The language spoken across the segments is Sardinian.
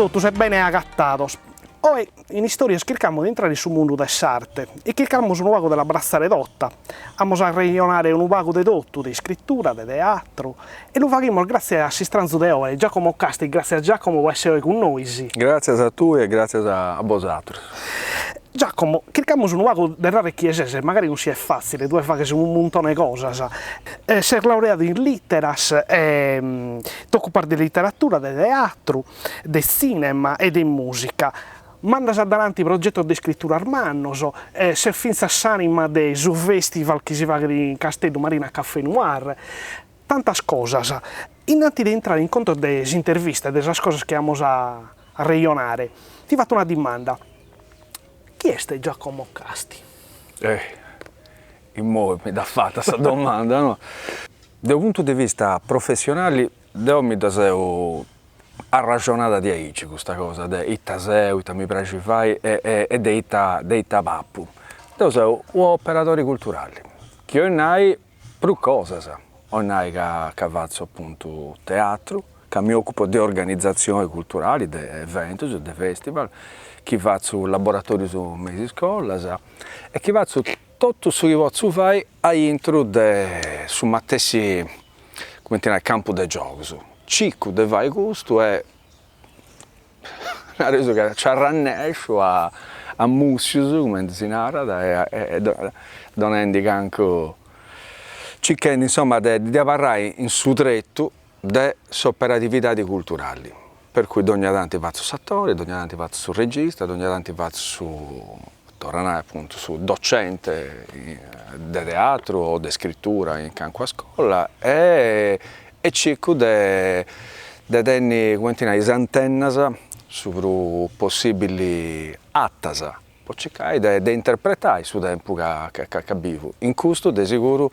totus e bene agatados. Oe in Istòrias chircamus de intrare in su mundu de s'arte e chircamus unu pagu de l'abbratzare tota. Amus a arrejonare unu pagu de totu, de iscritura, de teatru e lu faghimus gràtzias a s'istranzu de oe, Giacomo Casti. Gràtzias Giacomo pro èssere oe cun nois. Gràtzias a tui e gràtzias a bosatrus. Giacomo, chircamus unu pagu de narrer chie ses, magari non siet fatzile, tue faghes unu muntone 'e cosas. Ses laureadu in literas e t'ocupas de literatura, de teatru, de tzìnema e de mùsica. Mandas a davanti progetos de iscrituras mannos, ses fintzas s'ànima de su festival chi si faghet in Casteddu Marina Cafè Noir. Tantas cosas. Innanti de intrare in contos de s'intervista e de sas cosas chi amus a arrejonare, ti fatto una dimanda, chi est Giacomo Casti? Eh, immoi mi dd'as fata sa domanda, no? De unu puntu de vista professionali deu mi dda seu arraxonada diaici custa cosa de ita seu, ita mi praxit fai e e de ita de ita papu. Deu seu u' operadori culturali, chi 'olit nai Prus cosas, 'olit nai ca ca fatzu apuntu teatru, ca mi ocupo de organizatzioni culturali, de eventus, de festival, chi fatzu laboratorius me is iscolas e chi fatzu totu su chi potzu fai aintru de su matessi, cumenti nai, campu de giogus. Circu de fai custu e Nareus ca nci arrannèsciu a a mùssius, cumenti si narat, e donendi cancu, circhendi insoma de de abarrai in su tretu de s'operatividadi culturali, per cui dogna tanti fatzu s'atori, dogna tanti fatzu su regista, dogna tanti fatzu su, torru a nai apuntu, su docente de teatru o de scritura in calincuna scola e e circu de de tenni, cumenti nai, is antennas su prus possibili atas po circai de de interpretai su tempus ca ca bivu. In custu de seguru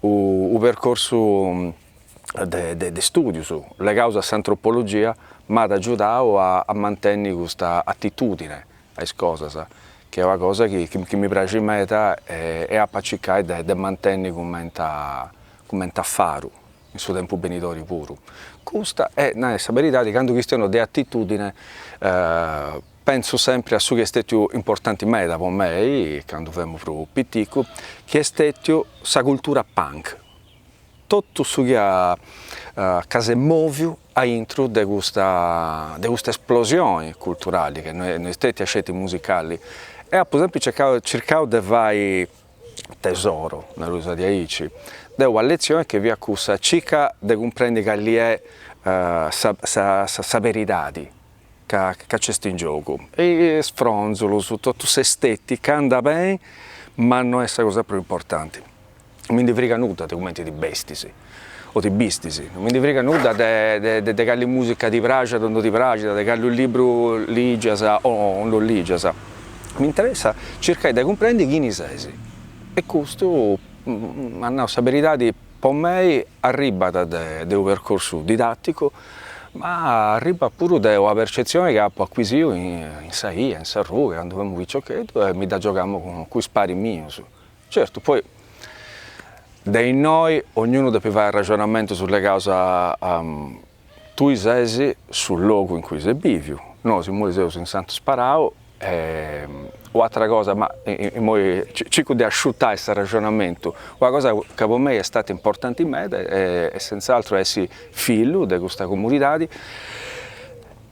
u percorsu de de studius legaus a s'antropologia m'at agiudau a a mantenni custa attitudine a is cosas, chi est una cosa chi chi mi praxit meda e apu a circai de de mantenni cumenti cumenti a faru in su tempus benidori puru. Custa est, nai sa beridadi, candu chistionu de attitudine pentzu sempri a su chi est stetiu importanti meda po mei candu femu prus piticu, chi est stetiu sa cultura punk, totu su chi at ca s'est moviu aintru de custa de custa esplosioni culturali, chi no est stetia sceti musicali, e apu sempri circau circau de fai tesoro, nareus diaici, de una letzioni chi fiat cussa, circa de cumprendi cali est sa sa sa beridadi ca ca nc'est in giogu, e is fronzulus, totu s'estetica andat beni, ma no est sa cosa prus importanti, non mi ndi frigat nudda de cumenti ti bestis o ti bistis, non mi ndi frigat nudda de de de cali musica ti praxat o no ti praxat, de cali libru ligias o no ligias, m'interessat circai de cumprendi chini ses e custu, a nai sa beridadi, po mei arribat de de unu percorsu didatticu, ma arribat puru de una percetzioni chi apu acquisiu in sa 'ia, in sa ruga, candu femu piciocheddu e mi dda giogamu cun is paris mius Certu, poi de innoi ognunu depit fai arraxonamentus legaus a tui ses su logu in cui ses biviu, nosu immoi seus in Santu Sparau e u'atera cosa, ma immoi circu de asciutai s'arraxonamentu, una cosa ca po mei est stata importanti meda est senz'altru essi fillu de custa comunidadi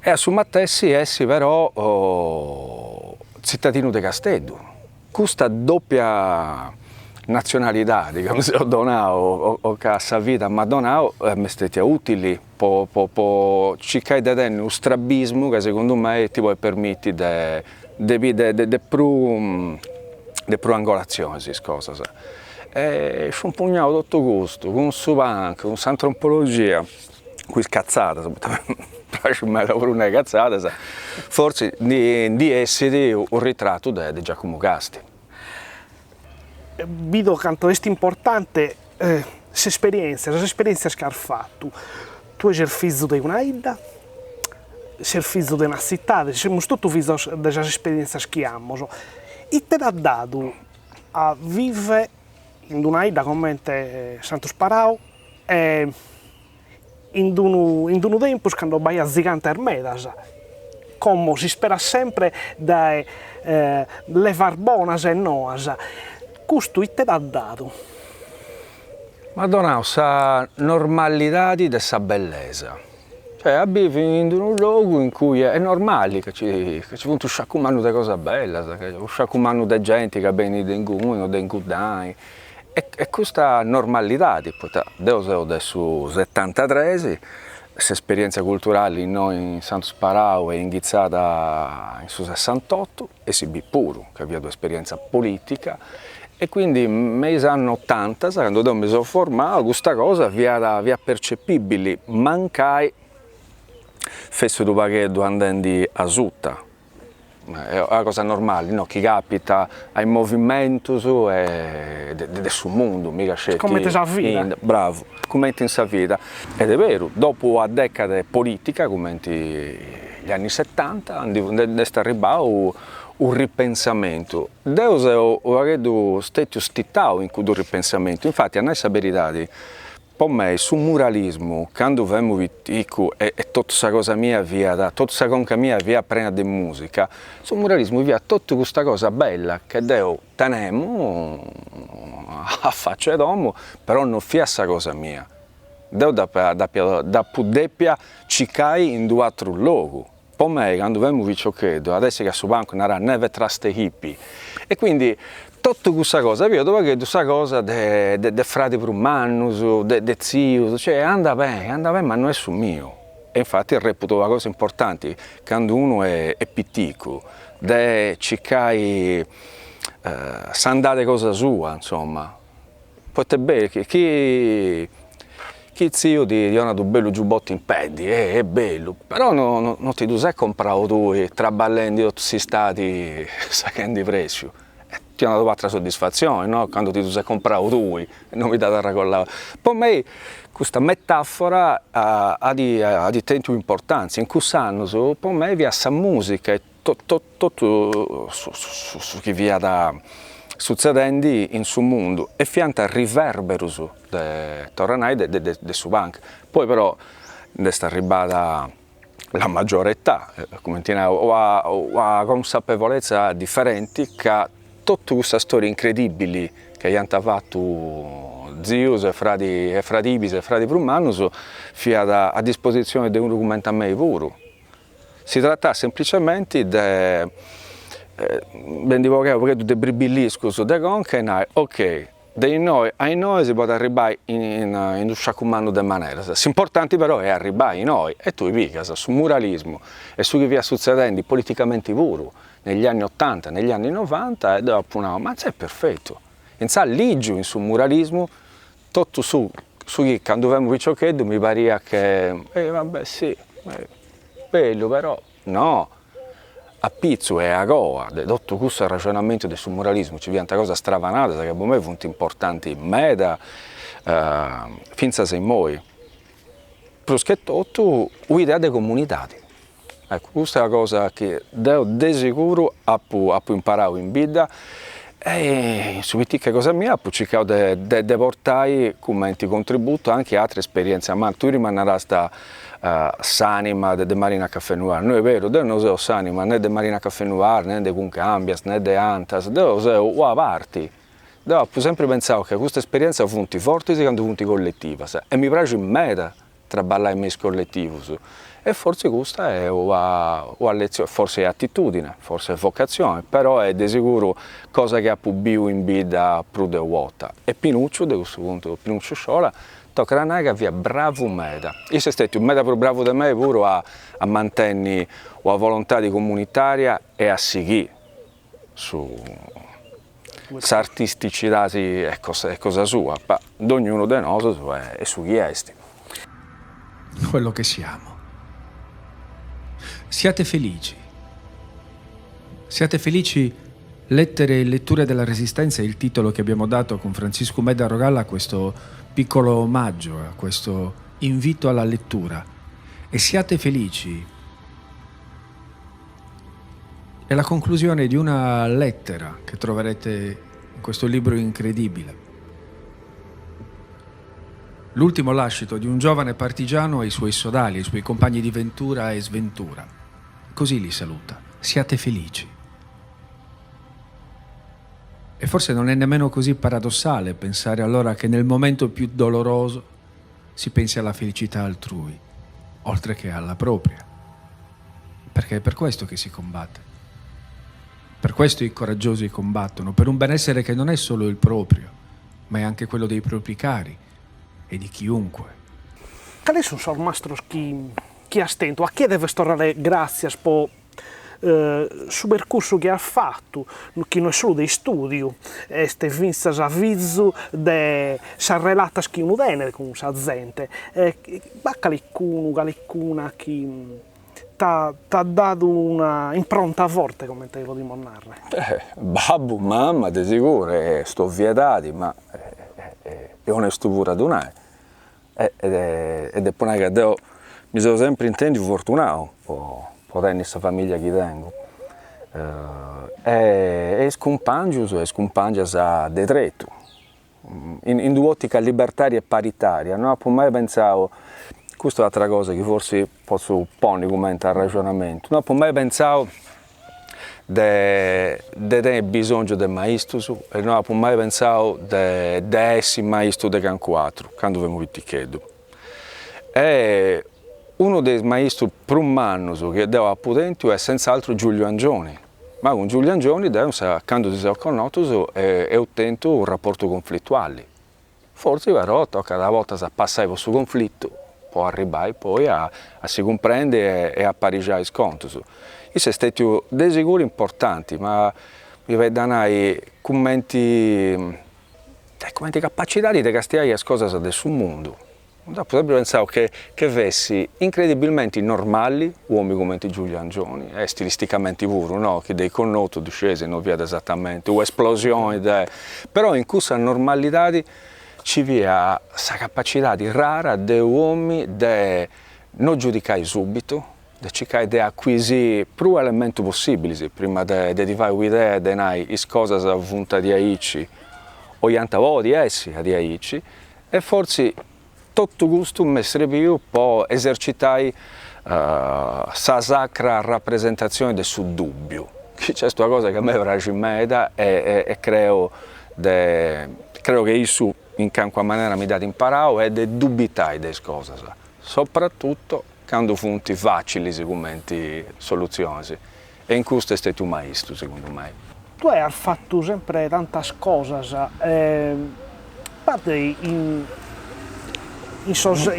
e a su matessi essi però tzitadinu de Casteddu Custa doppia natzionalidadi ca mi seu donau o ca sa vida m'at donau m'est stetia utili po po po circai de tenni unu strabismu ca segundu mei ti podit permiti de de biri de de prus de prus angolatzionis is cosas. E scumpugnau totu custu cun su punk, cun s'antropologia cun is catzadas, poita mi praxit meda puru nai catzadas, fortzis ndi ndi essit u' ritratu de de Giacumu Casti. Bido cantu est importante s'esperientzia, sas esperientzias chi as fatu. Tue ses fizu de una 'idda, ses fizu de una tzitade, semus totu fizos de sas esperientzias chi amus. Ite t'at dadu a viver in una 'idda comente Santu Sparau e in unu in unu tempus cando b'aiat zigantes medas. Como s'isperat sempre dae levas bonas e noas. Custu ite t'at dadu? M'at donau sa normalidadi de sa bellesa, cioè a bivi in d'unu logu in cui est normali ca ci ca ci funt u' sciacu mannu de cosas bellas, u' sciacu mannu de genti ca benit de inguni o de inguddai e e custa normalidadi, poita deu seu de su setantatres, s'esperienza culturali innoi in Santu Sparau est inghitzada in su sessantottu e si bit puru ca fiat un'esperienza politica e quindi me is annos ottantas candu deu mi seu formau custa cosa fiat fiat percepibili mancai fessit unu pagheddu andendi asuta, est una cosa normali no chi capitat a is movimentus e de su mundu miga sceti Cumenti sa vida. Bravu, cumenti in sa vida. Ed est beru, dopu una decade politica cumenti gli anni settanta nd'est arribbau u' ripensamentu. Deu seu u' pagheddu stetiu stitau in cuddu ripensamentu, infati a nai sa beridadi po mei su muralismu candu femu piticu e totu sa cosa mia fiat, totu sa conca mia fiat prena de musica, su muralismu fiat totu custa cosa bella che deu tenemu a facci 'e domu, però no fiat sa cosa mia, deu dd'apu depia circai in d'u atru logu Po mei candu femu piciocheddu at essi ca su punk narat never trust a hippie e quindi totu cussa cosa fiat u' pagheddu sa cosa de de fradi prus mannus, de de tzius, cioè andat beni, andat beni ma no est su miu e infati reputo una cosa importanti candu unu est piticu de circai s'andada 'e cosa sua insomma Poita est beru chi chi chi tziu ti 'onat unu bellu giubbottu in peddi, est bellu, però no no ti ddu ses comprau tui traballendi totu s'istadi saghendi pressiu, e ti 'onat u'atra soddisfatzioni no, candu ti ddu ses comprau tui e no mi dd'at arregollau. Po mei custa metafora at at tentu importantzia, in cuss'annus po mei fiat sa musica e totu su chi fiat sutzedendi in su mundu e fiant riverberus, de torru a nai, de su punk. Poi però nd'est arribbada la maggiore età, cumenti nau, una consapevolezza differenti ca totu cussa storia incredibili ca iant fatu zius e fradi e fradibis e fradi prus mannus fiat a disposizioni de unu cumenti a mei puru Si tratat semplicementi de de ndi bogai u' pagheddu de bribilliscus de conca e nai, ok, de innoi a innoi si podit arribbai in unu sciacu mannu de maneras, s'importanti però est arribbai innoi e tui pigas su muralismu e su chi fiat sutzedendi politicamenti puru negli anni ottanta, negli anni novanta e deu apu nau, ma est perfetu, intzà ligiu in su muralismu Totu su su chi candu femu piciocheddu mi pariat che, eh va bè sì, bellu però, no, a pitzu e agoa de totu cussu arraxonamentu de su muralismu nci fiant cosas stravanadas ca po mei funt importanti meda fintzas immoi, prus che totu u'idea de comunidadi, eccu custa est una cosa chi deu de seguru apu apu imparau in bidda e in su piticu 'e cosa mia apu circau de de portai cumenti contributu anche atras esperienzias ma tui prima narast s'anima de Marina Cafè Noir, no est beru, deu no seu s'anima ne de Marina Cafè Noir, ne de Cuncambias, ne de Antas, deu seu una parti, deu apu sempri pentzau ca custas esperienzias funt fortis candu funt colletivas e mi praxit meda traballai me is colletivus e fortzis custa est una una letzioni, fortzis est atitudine, fortzis est vocatzioni, però est de seguru cosa chi apu biu in bidda prus de una 'orta e Pinucciu de custu puntu, Pinucciu Sciola, tocat a nai ca fiat bravu meda, issu est stetiu meda prus bravu de mei puru a a mantenni una volontadi comunitaria e a sighì su s'artisticidadi est cosa est cosa sua, ma dognunu de nosus est su chi est. Quello che siamo. Siate felici. Siate felici Lettere e letture della Resistenza è il titolo che abbiamo dato con Franciscu Medda Arrogalla a questo piccolo omaggio, a questo invito alla lettura. E siate felici È la conclusione di una lettera che troverete in questo libro incredibile. L'ultimo lascito di un giovane partigiano ai suoi sodali, ai suoi compagni di ventura e sventura. Così li saluta. Siate felici. E forse non è nemmeno così paradossale pensare allora che nel momento più doloroso si pensi alla felicità altrui, oltre che alla propria. Perché è per questo che si combatte. Per questo i coraggiosi combattono, per un benessere che non è solo il proprio, ma è anche quello dei propri cari e di chiunque. Cales sunt sos mastros chi chi as tentu? A chie deves torrare gràtzias po su percursu chi as fatu, chi no est solu de istùdiu, est fintzas fizu de sas relatas chi unu tenet cun sa zente. B'at calicunu, calicuna chi t'at dadu una impronta forte, comente podimus narrer? Babbu, mama de siguru, est ovviedadi, ma est onestu puru a ddu nai E depu nai ca deu mi seu sempri intendiu fortunau po po tenni sa familia chi tengu e is cumpangius e is cumpangias de tretu. In in d'un'ottica libertaria e paritaria no apu mai pentzau, custa est atera cosa chi forsis potzu ponni cumenti arraxonamentu, no apu mai pentzau de de tenni bisongiu de maistus e no apu mai pentzau de de essi maistu de cancu atru candu femu piticheddu. E unu de is maistus prus mannus chi deu apu tentu est senz'atru Giuliu Angioni, ma cun Giuliu Angioni deu candu si seus connotus eus tentu unu raportu conflituali Fortzis però tocat a bortas a passai po su conflitu po arribbai poi a si cumprendi e a aparixai is contus. Issu est stetiu de seguru importanti, ma mi benit a nai cumenti cumenti capacidadi de castiai is cosas de su mundu. Deu apu sempri pentzau che che fessi incredibilmenti normali u' omini cumenti Giuliu Angioni, e stilisticamenti puru, no, chi dd'eis connotu ddu scieis, no fiat esatamenti u' esplosioni de, però in cussa normalidadi nci fiat sa capacidadi rara de u' omini de no giudicai subitu, de circai de acuisì prus elementus possibilis prima de de ti fai u'idea e de nai is cosas funt diaici o iant podi essi diaici E fortzis totu custu m'est srebiu po esercitai sa sacra rapresentatzioni de su dubbiu, chi est una cosa chi a mei praxit meda e creu de creu che issu in calincuna manera mi dd'at imparau est de dubitai de is cosas, soprattutto candu funt facilis cumenti solutzionis e in custu est stetiu maistu segundu mei. Tue as fatu sempre tantas cosas, b'at in in sos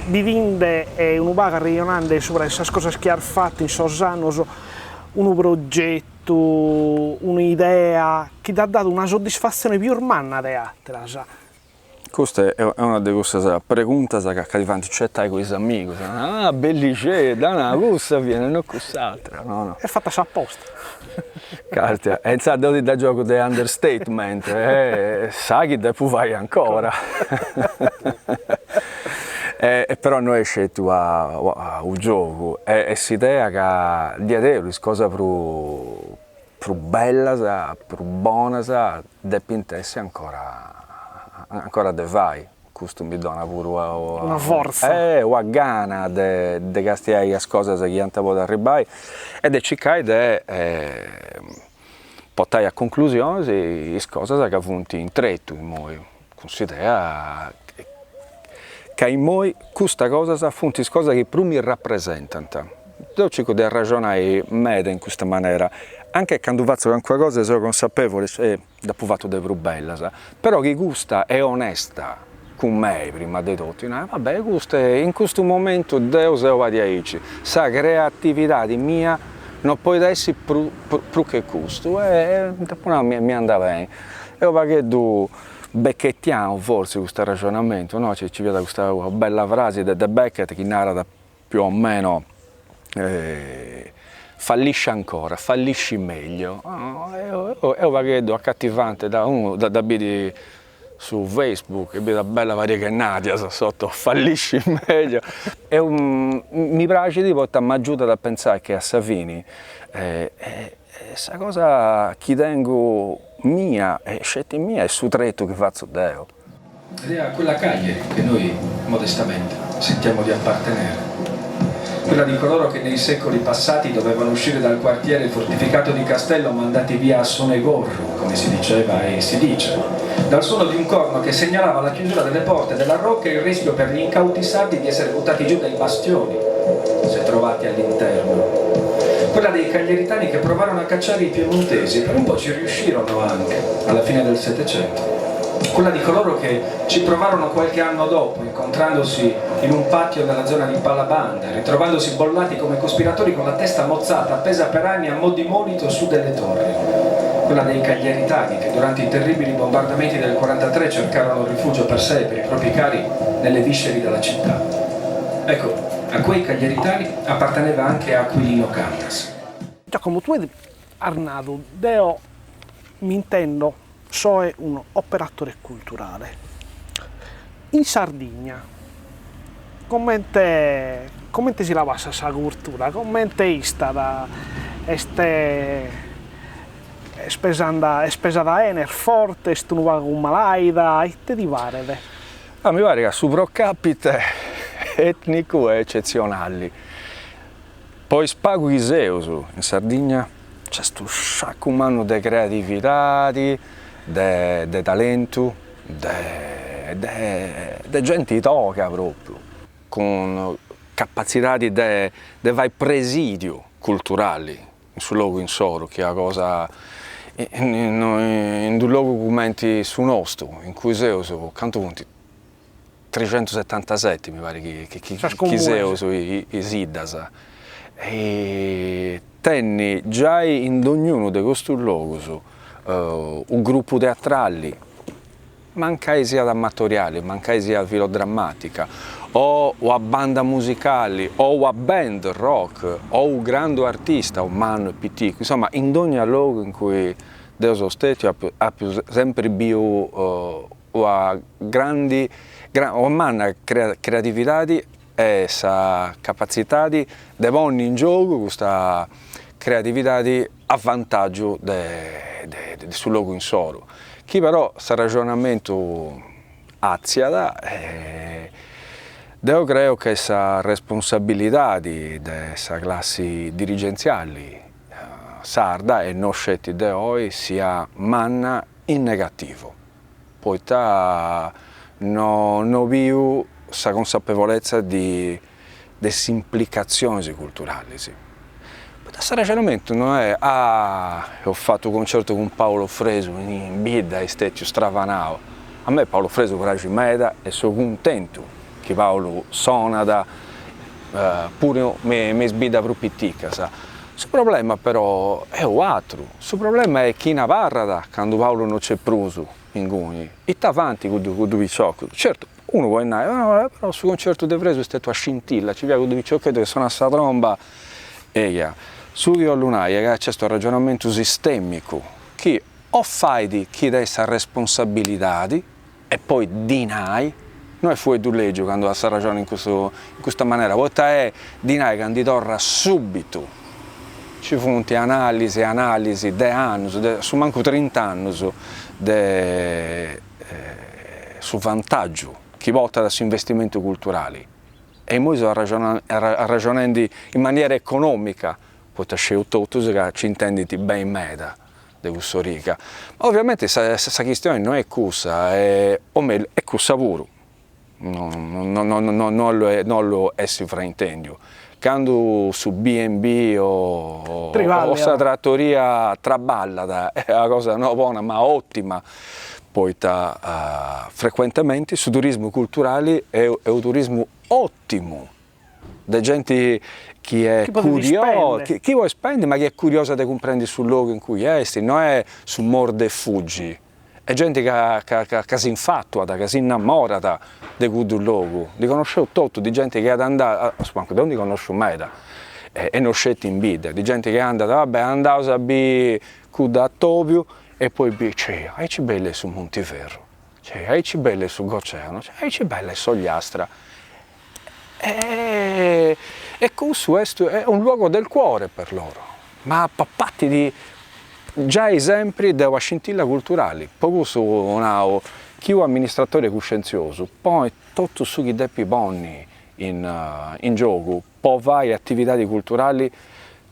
bidinde e unu pagu arrejonande subra de sas cosas chi as fatu in sos annos, unu progetu, un'idea chi t'at dadu una soddisfatzione pius manna de ateras. Custa est una de cussas preguntas ca ti faint cetai cun is amigus, ah bellixedda, no cussa fiat no cuss'atera, no no. Est fata s'aposta. Castia, e insaras deu ti dda giogu de understatement, sa chi depu fai ancora. E però no est sceti u' giogu, est s'idea ca diaderus is cosas prus prus bellas, prus bonas, depint essi ancora ancora de fai, custu mi donat puru una fortza una gana de de castiai is cosas chi ant a podi arribbai e de circai de portai a conclusionis is cosas ca funt in tretu immoi, cun s'idea ca immoi custas cosas funt is cosas chi prus mi rapresentant. Deu circu de arraxonai meda in custa manera, anche candu fatzu calincuna cosa seu consapevoli e nd'apu fatu de prus bellas, però chi custa est onesta cun mei prima de totu, nai, va bè custa in custu momentu deu seu diaici, sa creatividadi mia no podit essi prus prus che custu e depu nai mi andat beni. Est unu pagheddu beckettianu forsis custu arraxonamentu, no, nci fiat custa bella frasi de Beckett chi narat più o meno fallisci ancora, fallisci meglio, est unu pagheddu accattivante da unu dda biri su Facebook e biri una bella pariga 'e nadias sotto fallisci meglio e mi praxit poita m'agiudat a pentzai che a sa fini sa cosa chi tengu mia e sceti mia est su tretu chi fatzu deu. Ed è a quella Cagliari che noi, modestamente, sentiamo di appartenere. Quella di coloro che nei secoli passati dovevano uscire dal quartiere fortificato di Castello mandati via a Sonegorro, come si diceva e si dice, dal suono di un corno che segnalava la chiusura delle porte della rocca e il rischio per gli incauti sardi di essere buttati giù dai bastioni, se trovati all'interno. Quella dei caglieritani che provarono a cacciare i piemontesi e per un po' ci riuscirono anche, alla fine del Settecento. Quella di coloro che ci provarono qualche anno dopo, incontrandosi in un patio nella zona di Palabanda, ritrovandosi bollati come cospiratori con la testa mozzata, appesa per anni a mo' di monito su delle torri. Quella dei caglieritani che durante i terribili bombardamenti del 43 cercarono rifugio per sé e per i propri cari nelle visceri della città. Ecco, a quei caglieritani apparteneva anche Aquilino Cannas. Giacomo, tue as nadu, deo m'intendo soe unu operatore culturale. In Sardigna comente comente si la passat sa curtura, comente istat, est est pesanda est pesada 'ene, est forte, est unu pagu malaida, ite ti paret? Ah, mi parit ca su pro capite etnicu est eccetzionali. Po is pagu chi seus in Sardigna nc'est unu sciacu mannu de creatividadi, de de talentu, de de de genti toga propriu, cun capatzidadi de de fai presidiu culturali in su logu insoru, chi est una cosa in d'unu logu cumenti su nostu, in cui seus, cantu funt Trexentusetantaseti mi parit chi seus is 'iddas e tenni giai in dognunu de custus logus u' grupu teatrali, mancai siat amatoriali, mancai siat filodrammatica, o una banda musicali, o una band rock, o u' grandu artista, o mannu e piticu, insoma in dogna logu in cui deu seu stetiu apu sempri biu Ua grandi, ua manna creatividadi e sa capatzidadi de ponni in giogu custa creatividadi a vantàgiu de de su logu insoru, chi però s'arraxonamentu atziat e deu creu che sa responsabilidadi de sa classi dirigentziali sarda e no sceti de oi siat manna in negativu, poita no no biu sa consapevolezza di de is implicatzionis culturalis, poita s'arrexonamentu no est ah eus fatu u' concertu cun Paolo Fresu in bidda est stetiu stravanau, a mei Paolo Fresu praxit meda e seu cuntentu chi Paolo sonat puru me is biddas prus piticas, Su problema però est u' atru, su problema est chini abarrat candu Paulu no nc'est prus inguni, ita faint cuddu cuddu piciocus, certu unu podit nai, no però su concertu de Fresu est stetiu una scintilla, nci fiat cuddu piciocheddu chi sonat sa tromba, eia, su chi 'ollu nai est ca nc'est u' arragionamentu sistemicu chi o fait chi tenit sa responsabilidadi E poi dinai, no est fueddu lègiu candu s'arraxonat in custu in custa manera, poita est dinai ca ndi torrat subitu, nci funt analisi e analisi de annus, de a su mancu trint'annus de su vantàgiu chi portat s'investimentu culturali e immoi seu arraxonendi in maniera economica, poita scieus totus ca nci intendint beni meda de cuss'origa. Ma ovviamenti sa sa chistioni no est cussa, o mellus est cussa puru, no no no no no no 'ollu essi fraintendiu, candu su B&B o o sa trattoria traballat est una cosa no bona ma ottima, poita frecuentementi su turismu culturali est unu turismu ottimu de genti chi est curiosa, chi podit spendi ma chi est curiosa de cumprendi su logu in cui est, no est su mordi e fuggi, est genti ca ca ca s'infatuat, ca s'innamorat de cuddu logu, ndi connosceus totu di genti chi at andau, a su mancu deu ndi connosciu meda, e no sceti in bidda, di genti chi andat, va bè andaus a biri cuddu atobiu e poi biri, cioè aici bellu est su Montiferru, cioè aici bellu est su Goceano, cioè aici bella est s'Ogliastra E e cussu est un luogo del cuore per loro, ma partit giai sempri de una scintilla culturali, po cussu nau chi u' amministratori cuscienziosu ponit totu su chi depit ponni. in in giogu po fai atividadi culturali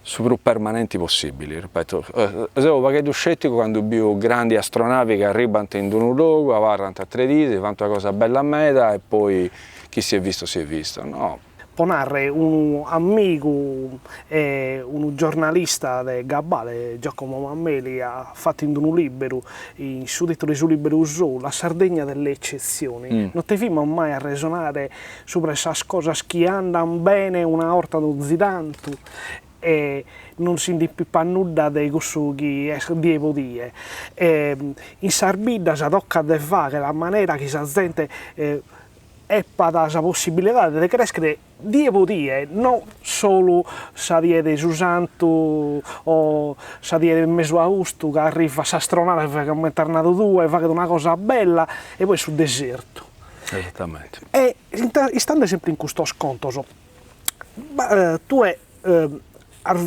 su prus permanenti possibili, ripeto, seu u' pagheddu scetticu candu biu grandi astronavi chi arribant in d'unu logu, abarrant tres diis, faint una cosa bella meda e poi chi si è visto si è visto, no. Po narrer, unu amigu e unu giornalista de gabbale, Giacomo Mameli, at fatu in unu liberu, in su titulu de su liberu sou, La Sardegna delle eccezioni, no devimus mai arresonare subra 'e sas cosas chi andan bene una 'orta donzi tantu e non si nd'impipat nudda de cussu chi est die po die. In sas biddas tocat de fagher a manera chi sa zente epat sa possibilidade de creschere die po die, no solu sa die de su santu o sa die de mesu austu ca arrivat s'astronave comente as nadu tue, faghet una cosa bella e poi su desertu. Esattamente. E istande sempre in custos contos, tue as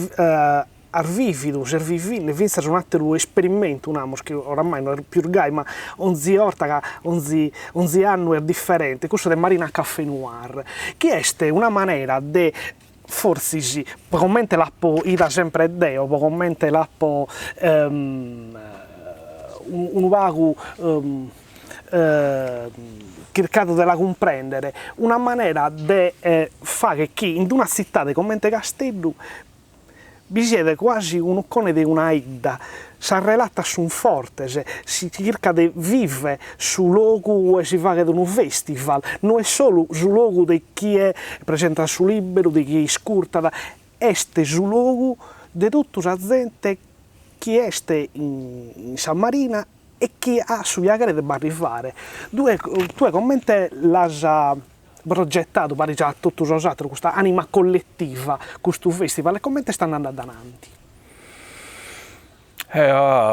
as vividu, ses vivinde fintzas un'atteru esperimentu, namus, chi oramai no est pius gai, ma onzi 'orta ca onzi onzi annu est diferente, cussu de Marina Cafè Noir, chi est una manera de fortzis, po comente l'apo 'ida sempre deo, po comente l'apo unu pagu chircadu de la cumprendere, una manera de fagher chi in una tzitade comente Casteddu bi siet quasi unu 'ucone de una 'idda, sas relatas sunt fortes, si chircat de viver su logu ue si faghet unu festival, no est solu su logu de chie presentat su liberu, de chie iscurtat, est su logu de totu sa zente chi est in sa marina e chi at su piaghere de b'arrivare. Tue tue comente l'as progetadu paris a totu sos ateros custa anima collettiva, custu festival e comente est andende adananti?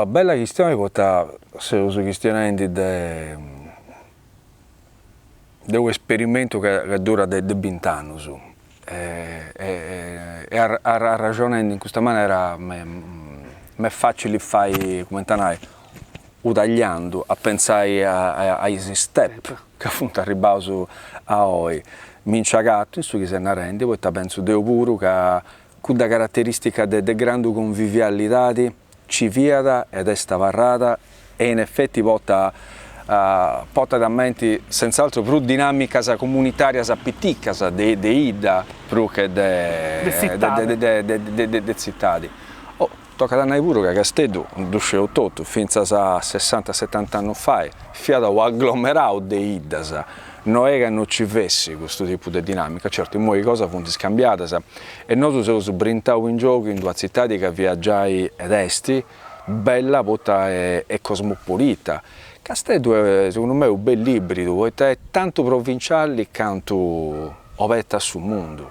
Bella chistioni poita seus chistionendi de de u' esperimentu ca durat de bint'annus e arraxonendi in custa manera m'est facili fai, cumenti a nai, u' tagliandu a pentzai a is step ca funt arribbaus a oi. Mi nci agatu in su chi ses narendi, poita pentzu deu puru ca cudda carateristica de grandu convivialidadi Ci fiat ed est abarrada e in effetti portat portat a menti senz'altru prus dinamicas comunitarias piticas de de 'idda prus che de de tzitadi. Oh, tocat a nai puru ca Casteddu, ddu scieus totus, fintzas a sessanta setant'annus fait, fiat u' agglomerau de 'iddas, no est ca no ci fessit custu tipu de dinamica, certu immoi is cosas funt cambiadas E nosu seus brintau in giogu in d'una tzitadi ca fiat giai ed est bella poita est cosmopolita. Casteddu est segundu mei unu bellu ibridu poita est tantu provinciali cantu oberta a su mundu.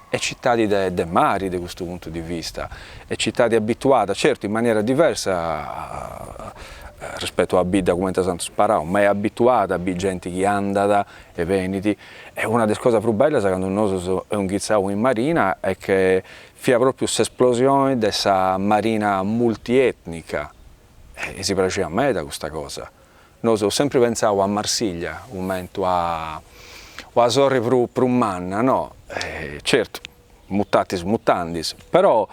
Est citadi de mari de custu puntu di vista, est citadi abituada, certu in manera diversa rispettu a bidda cumenti Santu Sparau, ma est abituada a biri genti chi andat e benit E una de is cosas prus bellas candu nosu eus inghitzau in Marina est che fiat propriu s'esplosioni de sa Marina multietnica e si praxiat meda custa cosa. Nosu eus sempri pentzau a Marsiglia cumenti a una sorri prus prus manna, no? Certu, mutatis mutandis, però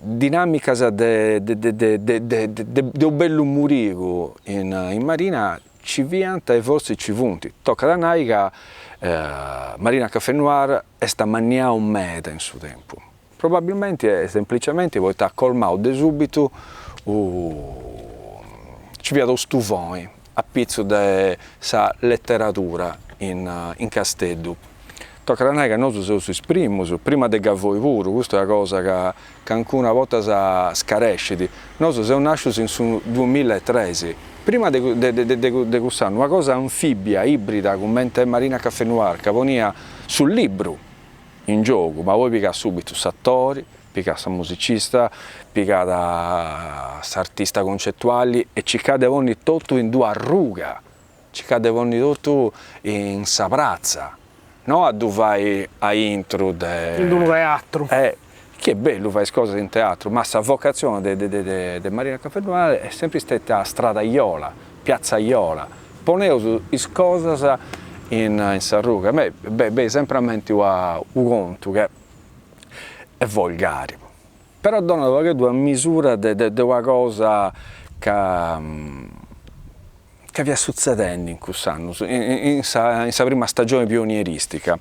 dinamicas de de de de de u' bellu murigu in Marina Ci fiant e fortzis ci funt. Tocat a nai ca Marina Cafè Noir est amanniau meda in su tempus, probabilmenti e semplicementi poita at colmau de subitu ci fiat u' stuvoni apitzus de sa leteradura in Casteddu. Tocat a nai ca nosu seus is primus, prima de Gavoi puru, custa est una cosa ca cancuna borta scarescit, nosu seus nascius in su duamillaetres, prima de de cuss'annu una cosa anfibia, ibrida, cumenti Marina Cafè Noir, ca poniat su libru in giogu, ma poi pigat subitu s'atori, pigat sa musicista, pigat s'artista concetuali e circat de ponni totu in d'una arruga Circat de ponni totu in sa pratza, no a ddu fai aintru de. In unu teatru. Eh, chi est bellu fai is cosas in teatru, ma sa vocatzioni de de de Marina Cafè Noir est sempri stetia stradaiola, piatzaiola, poneus is cosas. in sa ruga. A mei benit sempri a menti unu contu che est volgari, però donat u' pagheddu a misura de de una cosa ca ca fiat sutzedendi in cuss'annus, in sa in sa prima stagioni pionieristica,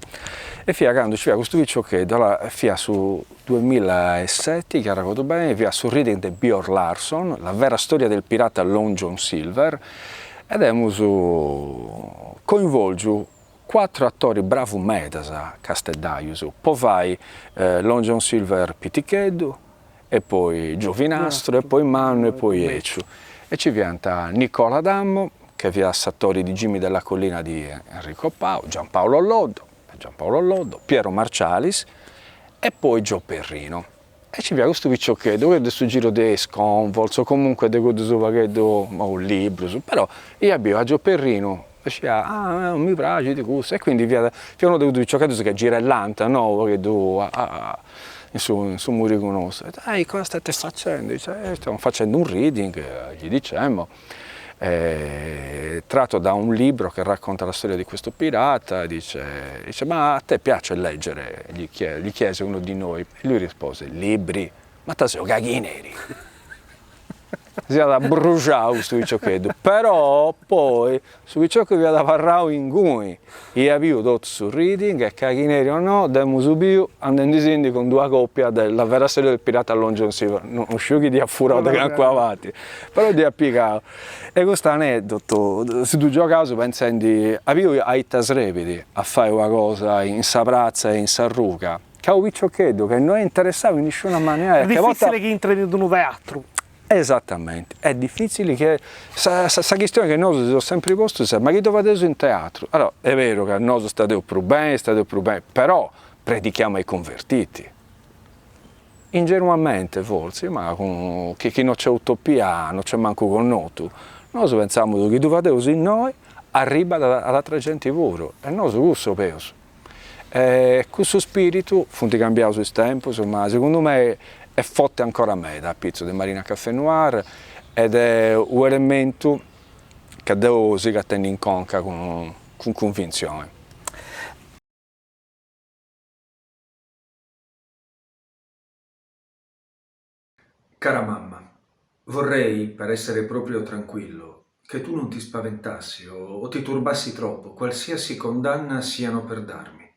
e fiat candu nci fiat custu piciocheddu, allora fiat su duemillaeseti, chi arregodu beni, fiat su reading de Bjorn Larsson, La vera storia del pirata Long John Silver, ed emus coinvolgiu cuatru atoris bravus medas casteddaius po fai Long John Silver piticheddu e poi giovinastru e poi mannu e poi 'eciu. E ci fiant Nicola Adamo, che fiat s'atori di Jimmy della Collina di Enrico Pau, Giampaolo Loddo, Giampaolo Loddo, Piero Marcialis e poi Joe Perrino. E ci fiat custu piciocheddu, de su giru de is Sconvolts o comunque de cuddu su pagheddu, o librus, però iat biu a Joe Perrino e sciat, ah mi praxit cussu, e quindi fiat fiat unu de cuddu piciocheddus che girellant, no, u' pagheddu in su in su murigu nostru, e cosa state facendo, dice, stiamo facendo un reading, gli dicemmo tratto da un libro che racconta la storia di questo pirata, dice dice ma a te piace leggere, gli gli chiese uno di noi, e lui rispose, libri, ma ita seu caghineri S'iat abruxau custu piciocheddu, però poi su piciocu fiat abarrau inguni, iat biu totu su reading e caghineri o no, dd'emus biu andendisindi cun d'una copia de La vera storia del pirata Long John Silver, no sciu chi dd'iat furau de calincuna parti, però dd'iat pigau. E custu aneddotu si ddu giogaus pentzendi a biu a ita srebit a fai una cosa in sa pratza e in s'arruga, ca unu piciocheddu che no est interessau in nisciuna manera e che portat. Est difitzili chi intret in unu teatru. Esatamenti, est difitzili chi sa sa chistioni chi nosu si seus sempri postus est ma chi ddu fadeus in teatru? Allora est beru ca nosu stadeus prus beni, stadeus prus beni, però predichiamo ai convertiti, ingenuamente fortzis, ma cun chi chi no c'è utopia no c'è mancu connotu, nosu pentzamus chi ddu fadeus innoi arribat ad atra genti puru e nosu cussu 'oleus E cussu spiritu, funt cambiaus is tempus, ma segundu mei est forti ancora meda apitzus de Marina Cafè Noir ed est u' elementu ca deu sigu a tenni in conca cun cunvintzioni. Cara mamma, vorrei, per essere proprio tranquillo, che tu non ti spaventassi o, o ti turbassi troppo, qualsiasi condanna siano per darmi,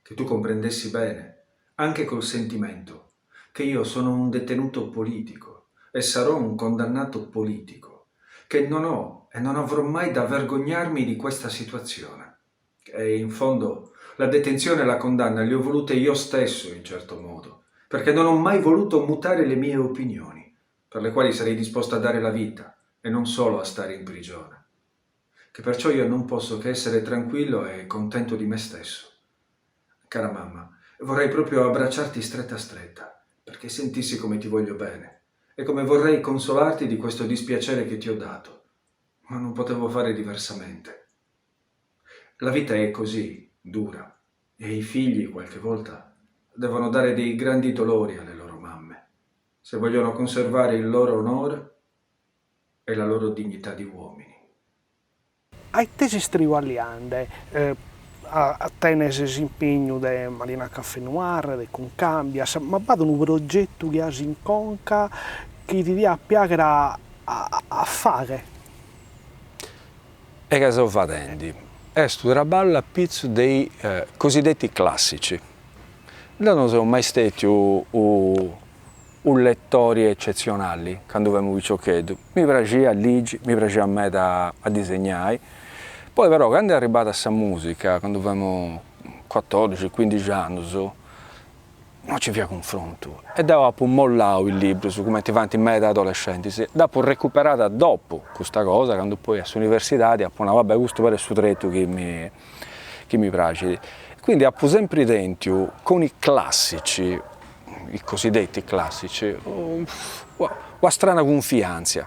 che tu comprendessi bene, anche col sentimento, che io sono un detenuto politico e sarò un condannato politico, che non ho e non avrò mai da vergognarmi di questa situazione. E in fondo la detenzione e la condanna le ho volute io stesso in certo modo, perché non ho mai voluto mutare le mie opinioni, per le quali sarei disposto a dare la vita e non solo a stare in prigione. Che perciò io non posso che essere tranquillo e contento di me stesso. Cara mamma, vorrei proprio abbracciarti stretta stretta, perché sentissi come ti voglio bene e come vorrei consolarti di questo dispiacere che ti ho dato. Ma non potevo fare diversamente. La vita è così, dura, e i figli, qualche volta, devono dare dei grandi dolori alle loro mamme, se vogliono conservare il loro onore e la loro dignità di uomini. A ite ses triballiande? Tenes s'impignu de Marina Cafè Noir, de Cuncambias, ma b'at unu progetu chi as in conca chi ti diat piagher a a fagher? E ca seu fadendi est unu traballu apitzus de is cosiddetti classici. Deu no seu mai stetiu unu letori eccetzionali candu femu piciocheddu, mi praxiat ligi, mi praxiat meda a disegnai, poi però candu est arribada sa musica, candu femu cuatodixi cuindixi annus, no nci fiat cunfrontu e deu apu mollau is librus cumenti faint meda adolescentis, dd'apu recuperada dopu custa cosa candu poi a s'universidadi apu nau va bè custu però est su tretu chi mi chi mi praxit, quindi apu sempri tentu cun i classici, i cosiddetti classici, una strana cunfiantzia,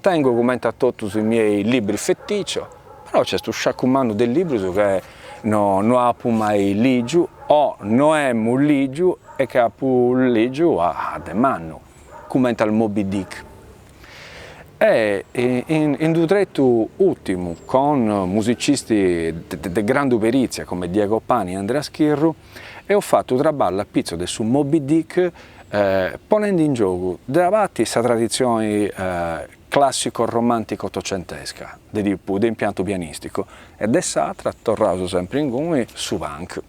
tengu cumenti a totus i miei libri feticcio, però nc'est unu sciacu mannu de librus che no no apu mai ligiu o no emu ligiu e che apu ligiu a de mannu, cumenti al Moby Dick. E in unu tretu ùrtimu con musicisti de grandu perizia come Diego Pani e Andrea Schirru eus fatu traballu a pitzu de su Moby Dick ponendi in giogu de una parti sa traditzioni classico-romantica ottocentesca de tipu de impiantu pianisticu e de s'atra, torraus sempri inguni, su punk.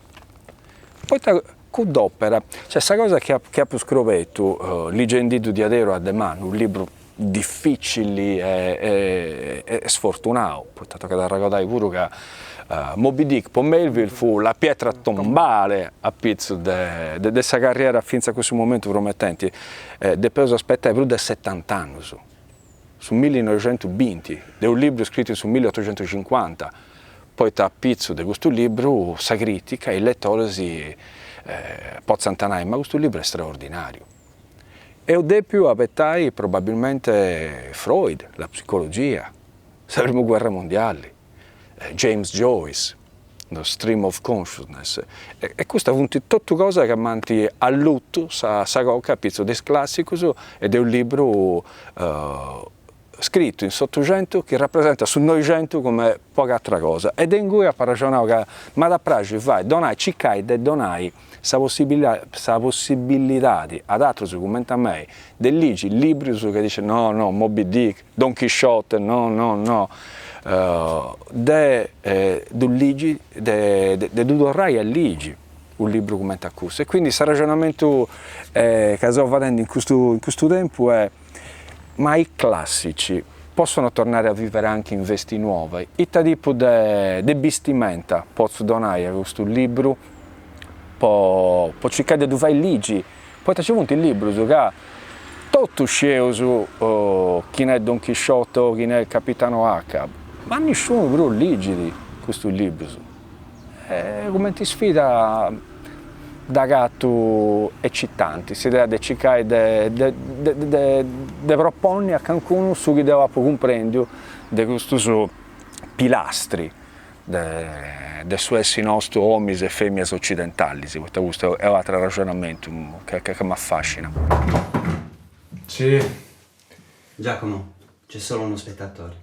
Poita Cudd'opera, cioè sa cosa chi chi apu scrobetu ligendiddu diaderu a de mannu, unu libru dificili e e sfortunau, poita tocat a arregodai puru ca Moby Dick po Melville fut la pietra tombale apitzus de de sa carriera fintzas a cussu momentu prometenti, depeus aspetai prus de setant'annus, su millinoixentubinti, de unu libru scritu in su milliotoxentucincuanta, poita a pitzu de custu libru sa critica e is letores potzant nai ma custu libru est straordinariu. Eus depiu abetai probabilmente Freud, la psicologia, sa primu guerra mondiali, James Joyce, the stream of consciousness, e custas funt totu cosas ca m'ant allutu sa conca a pitzu de is classicus e de unu libru scritu in s'Otuxentu chi rapresentat su Noixentu come poca atra cosa e de ingui apu arraxonau ca m'at a praxi fai, donai, circai de donai sa sa possibilidadi ad atrus cumenti a mei de ligi librus ca dici no no Moby Dick, Don Chisciotte, no no no, de ddu ligi, de ddu torrai a ligi unu libru cumenti a cussu e quindi s'arraxonamentu ca seu fadendi in custu in custu tempu est Ma i classici possono tornare a vivere anche in vesti nuove? Ita tipu de de bistimenta potzu donai a custu libru po po circai de ddu fai ligi? Poita nci funt librus ca totus scieus chini est Don Chisciotte o chini est Capitano Achab, ma nisciunu prus ligit custus librus. E cumenti isfida dd'agatu ecitanti, s'idea de circai de de proponni a cancunu su chi deu apu cumprendiu de custus pilastri de de su essi nostu ominis e feminas occidentalis, poita custu est u' ateru arraxonamentu ca ca m'affascinat. Si. Giacomo, c'è solo uno spettatore.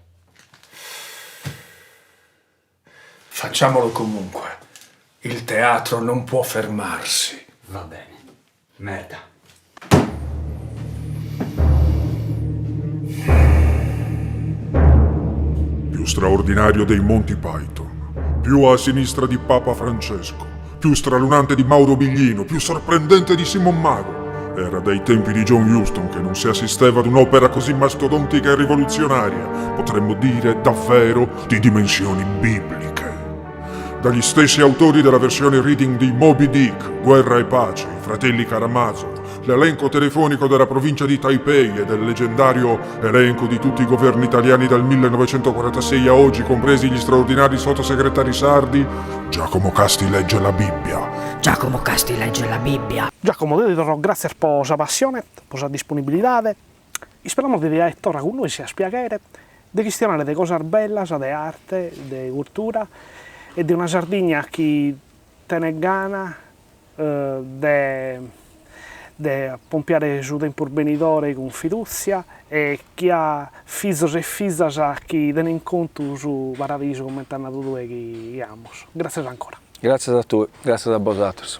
Facciamolo comunque, il teatro non può fermarsi. Va bene. Merda. Più straordinario dei Monty Python, più a sinistra di Papa Francesco, più stralunante di Mauro Biglino, più sorprendente di Simon Mago. Era dai tempi di John Huston che non si assisteva ad un'opera così mastodontica e rivoluzionaria, potremmo dire davvero di dimensioni bibliche. Dagli stessi autori della versione reading di Moby Dick, Guerra e Pace, I fratelli Karamazov, l'elenco telefonico della provincia di Taipei e del leggendario elenco di tutti i governi italiani dal 1946 a oggi, compresi gli straordinari sottosegretari sardi, Giacomo Casti legge la Bibbia. Giacomo Casti legge la Bibbia. Giacomo, deo ti torro gràtzias po sa passione, po sa disponibilidade, isperamos de ti aer torra cun nois, si as piaghere, de chistionare de cosas bellas, de arte, de cultura e de una Sardigna chi tenet gana de de pompiare su tempus benidore cun fidùtzia e chi at fizos e fizas chi tenent contu su paradisu comente as nadu tue chi amus. Gràtzias ancora. Gràtzias a tui, gràtzias a bosatrus.